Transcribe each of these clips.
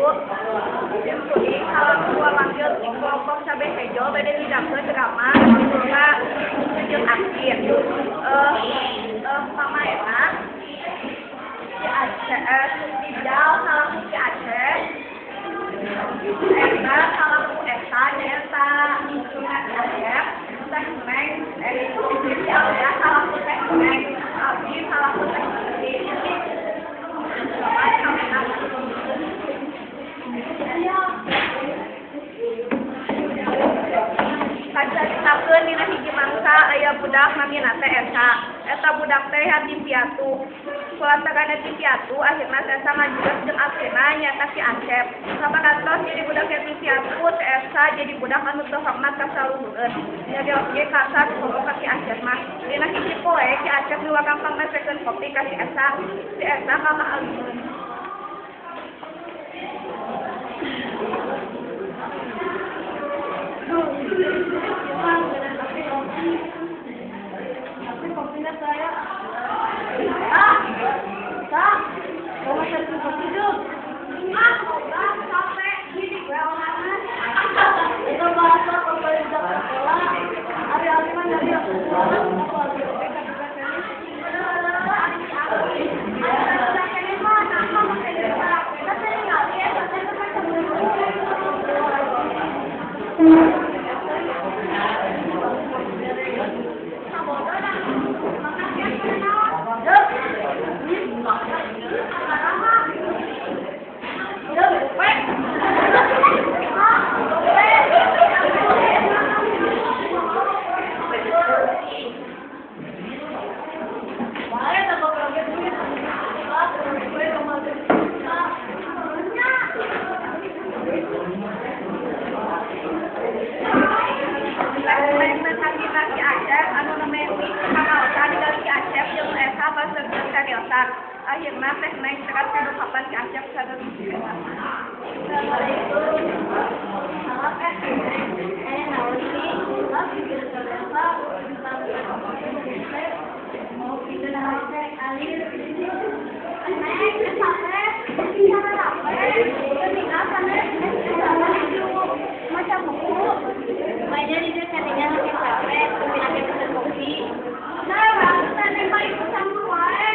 Kuring salaku wakil ti kelompok Cabe Hejo bade ngidamkeun drama judulna Jeung Akhir. Pamaenna si Aceh, Ijal salaku si Aceh, Eta salaku Eta nyaeta Sunat Aceh, Teh Neng, si Alda salaku Teh Neng, Abdi salaku Teh Putri. Kacaritakeun dina hiji mangsa aya budak namina teh Esa. Eta budak teh yatim piatu. Kulantaran yatim piatu akhirna si Esa ngajudes jeung akina nyaeta si Acep. Saparantos jadi budak yatim piatu teh Esa jadi budak anu teu hormat ka saluhureun. Jadi oge kasar komo ka si Acep mah. Dina hiji poe si Acep miwakang pangmesekeun kopi ka si Esa. Si Esa kalah alimeun. Tapi kopinya saya ah, tak, mau cari kopi dulu. Ah, udah capek, gini gue orangnya. Itu bahasa kembali ke sekolah. Hari-hari mah dari aku pulang, aku lagi oke kan juga sini. Akhirna Teh Neng sekat kadukapan si Acep sareng si Esa. Assalamualaikum. Salam naon sih? Pikir ke tentang mau kita teh alir. Neng, capek, bicara capek, ketinggal sana, macam buku. Mainnya di sini ketinggalan masih capek, tapi nanti pesen kopi. Nah, rasa neng mah ikutan wae.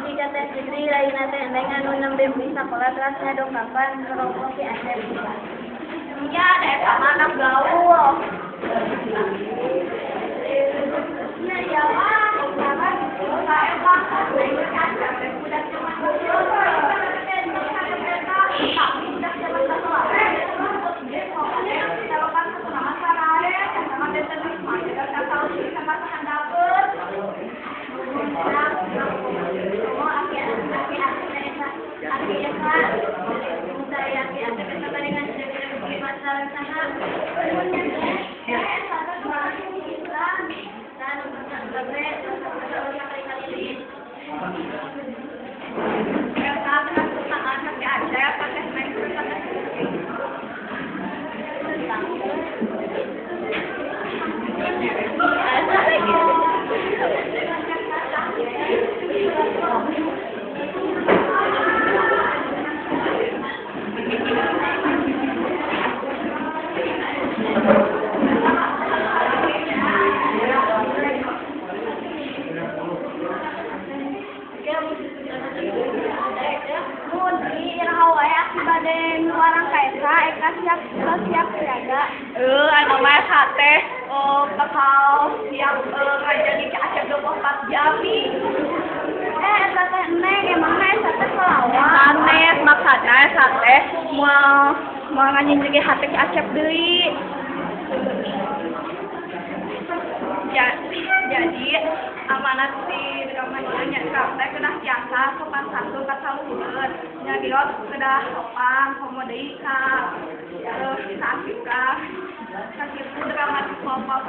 Jika Teh Fitri lainna teh Neng anu nembe beli sakola teras ngadongkapan kelompok si Asep. Iya, ada eta mah anak gaul. Iya, iya mah, sekarang saya mah neng Acep teh budak zaman baheula. Tapi budak zaman baheula teh Siap siaga. Anu mah sate bakal siap ngajagi Ki Acep 24 jam. Eta teh neng emangna eta teh selawan. Sanes maksudna sate moal moal nganyinjegi hate Ki Acep deui. Jadi amanat di drama ieu nya Urang teh kedah tiasa sopan santun ka saluhureun. Nyarios kedah sopan komo deui ka ka aki urang. Sakitu dramatis kelompok.